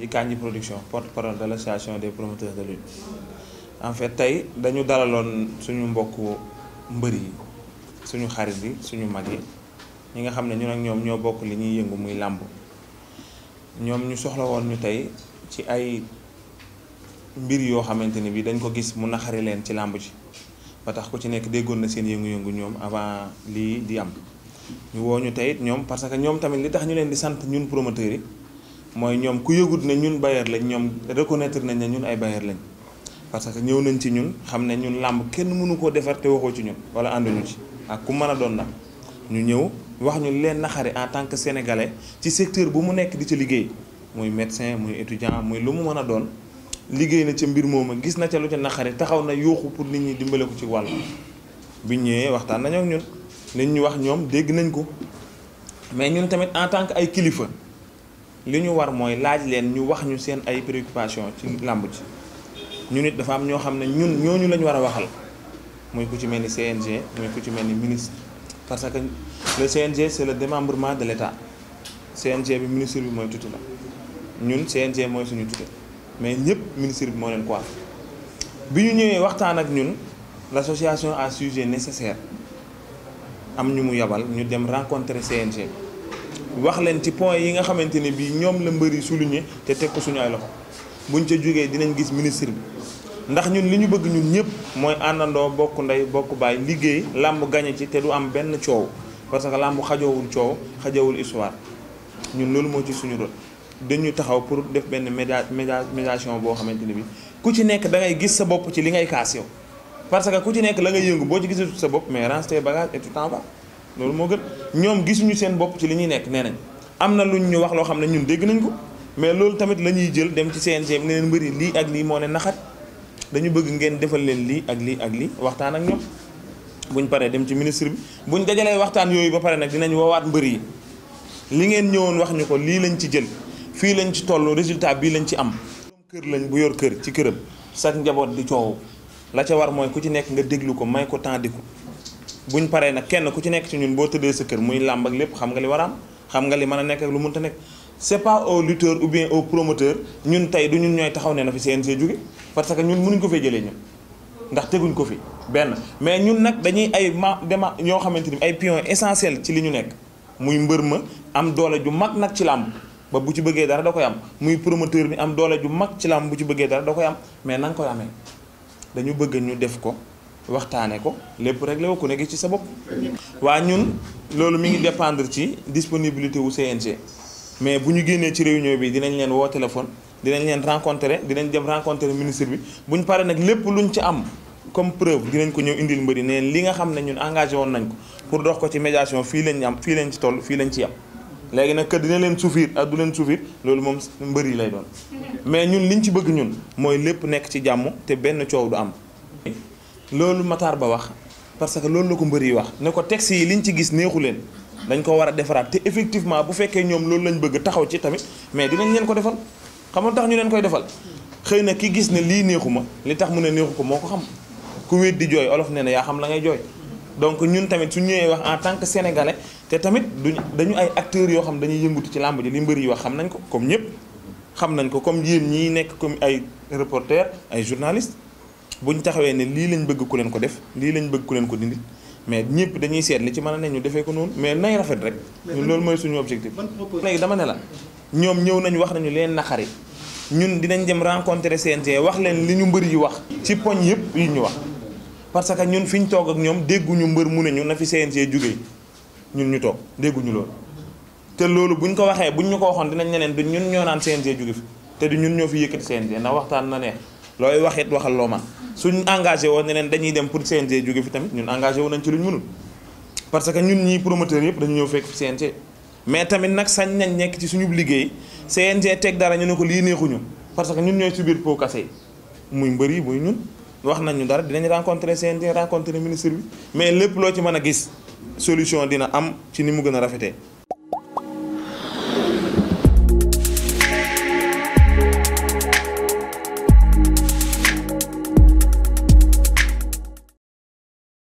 yi Kandji Production porte-parole de l'association des promoteurs de lutte. En fait tey dañu dalaloon suñu mbokku mbër yi suñu xarit yi suñu mag yi ñi nga xam ne ñun ak ñoom ñoo bokk li ñuy yëngu muy làmb ñoom ñu soxla woon ñu tey ci ay mbir yoo xamante ni bi dañ ko gis mu naxari leen ci làmb ji ba tax ku ci nekk déggoon na seen yëngu-yëngu ñoom avant lii di am ñu woo ñu tey ñoom parce que ñoom tamit li tax ñu leen di sant ñun promoteurs yi mooy ñoom ku yëgut ne ñun bailleur lañ ñoom reconnaître nañ ne ñun ay bailleur lañ parce que ñëw nañ ci ñun xam ne ñun làmb kenn mënu koo defar te waxoo ci ñun wala ànduñu ci ak ku mën a doon nag ñu ñëw wax ñu leen naxari en tant que sénégalais ci secteur bu mu nekk di ci liggéey muy médecin muy étudiant muy lu mu mën a doon liggéey na ca mbir mooma gis na ca lu ca naxari taxaw na yuuxu pour nit ñi dimbale ko ci wàll bi ñëwee waxtaan nañu ak ñun li ñu wax ñoom dégg nañ ko mais ñun tamit en tant que ay kilifa li ñu war mooy laaj leen ñu wax ñu seen ay préoccupation ci làmb ji ñu nit dafa am ñoo xam ne ñooñu lañ war a waxal muy ku ci mel ni CNG muy ku ci mel ni ministre parce que le CNG c'est le démembrement de l'État CNG bi ministre bi mooy tuti la ñun CNG mooy suñu tuti mais ñëpp ministre bi moo leen ko bi ñu ñëwee waxtaan ak ñun l'association a jugé nécessaire am ñu mu yabal ñu dem rencontrer CNG wax leen ci point yi nga xamante ne bii ñoom la mbëri souligné te teg ko suñu ay loxo buñ ca jógee dinañ gis ministre bi ndax ñun li ñu bëgg ñun ñëpp mooy àndandoo bokk ndey bokk baay liggéey làmb gañe ci te du am benn coow parce que làmb xajowul coow xajowul histoire ñun loolu moo ci suñu rôle dañu taxaw pour def benn médiation boo xamante ne bi ku ci nekk da ngay gis sa bopp ci li ngay kaas yow parce que ku ci nekk la ngay yëngu boo ci gisee sa bopp mais range tes bagages et tu t'en vas loolu moo gën ñoom gisuñu seen bopp ci li ñuy nekk nee nañ am na luñ ñu wax loo xam ne ñun dégg nañ ko mais loolu tamit la ñuy jël dem ci CNG bi ne leen mbëri lii ak lii moo ne naxat dañu bëgg ngeen defal leen lii ak lii ak lii waxtaan ak ñoom buñ paree dem ci ministre bi buñ dajalee waxtaan yooyu ba pare nag dinañ woowaat mbër yi li ngeen ñëwoon wax ñu ko lii lañ ci jël fii lañ ci toll résultat bii lañ ci am kër lañ bu yor kër ci këram sax njaboot di coow la ca war mooy ku ci nekk nga déglu ko may ko temps di ko buñ paree nag kenn ku ci nekk ci ñun boo tëddee sa kër muy làmb ak lépp xam nga li war a am xam nga li mën a nekk ak lu mënta nekk c'est pas au lutteur ou bien au promoteur ñun tey du ñun ñooy taxaw ne na fi CNG jóge parce que ñun mënuñ ko fee jëlee ñun ndax teguñ ko fi benn mais ñun nag dañuy ay ñoo xamante ni ay pions essentiels ci li ñu nekk muy mbër ma am doole ju mag nag ci làmb ba bu ci bëggee dara da koy am muy promoteur bi am doole ju mag ci làmb bu ci bëggee dara da koy am mais na nga koy amee dañu bëgg ñu def ko waxtaane ko lépp réglé wu ku ne gis ci sa bopp. waa ñun loolu mi ngi dépendre ci disponibilité wu CNG mais bu ñu génnee ci réunion bi dinañ leen woo téléphone dinañ leen rencontrer dinañ dem rencontrer ministre bi bu ñu paree nag lépp luñ ci am comme preuve dinañ ko ñëw indil mbëri ne li nga xam ne ñun engagé woon nañ ko pour dox ko ci médiation fii lañ am fii lañ ci toll fii lañ ci am léegi nag que dina leen souffrir ak du leen souffrir loolu moom mbëri lay doon mais ñun liñ ci bëgg ñun mooy lépp nekk ci jàmm te benn coow du am. loolu Matar Ba wax parce que loolu la ko mbëri yi wax ne ko texte yi liñ ci gis neexu leen dañ ko war a defaraat te effectivement bu fekkee ñoom loolu lañ bëgg taxaw ci tamit mais dinañ leen ko defal xam nga tax ñu leen koy defal xëy na ki gis ne lii neexuma li tax mu ne neexu ko moo ko xam ku wéet di jooy olof nee na yaa xam la ngay jooy donc ñun tamit su ñëwee wax en tant que sénégalais te tamit dañu ay acteurs yoo xam dañuy yëngutu ci làmb ji li mbëri yi wax xam nañ ko comme ñëpp xam nañ ko comme yéen ñii nekk comme ay reporter ay journalistes bu ñu taxawee ne lii lañ bëgg ku leen ko def lii lañ bëgg ku leen ko dindi mais ñëpp dañuy seet li ci mën a ne ñu defee ko noonu mais nay rafet rek ñun loolu mooy suñu objectif léegi dama ne la ñoom ñëw nañ wax nañu leen naqari ñun dinañ dem rencontrer CNG wax leen li ñu mbër yi wax ci poñ yëpp yi ñu wax parce que ñun fi ñu toog ak ñoom dégguñu mbër mu ne ñu na fi CNG jógee ñun ñu toog dégguñu loolu te loolu buñ ko waxee buñ ñu ko waxoon dinañ ne leen du ñun ñoo naan CNG jóge fi te du ñun ñoo fi yëkkati CNG ndax waxtaan na neex looy wax it waxal loo man suñ engagé woon ne leen dañuy dem pour CNG jóge fi tamit ñun engagé wu nañ ci luñ mënul parce que ñun ñii promoteurs yëpp dañu ñëw fekk fi CNG mais tamit nag sañ nañ nekk ci suñu liggéey CNG teg dara ñu ne ko lii neexuñu parce que ñun ñooy subir pot cassé muy mbër yi muy ñun wax nañ ñu dara dinañ rencontrer CNG rencontrer ministre bi mais lépp loo ci mën a gis solution dina am ci ni mu gën a rafetee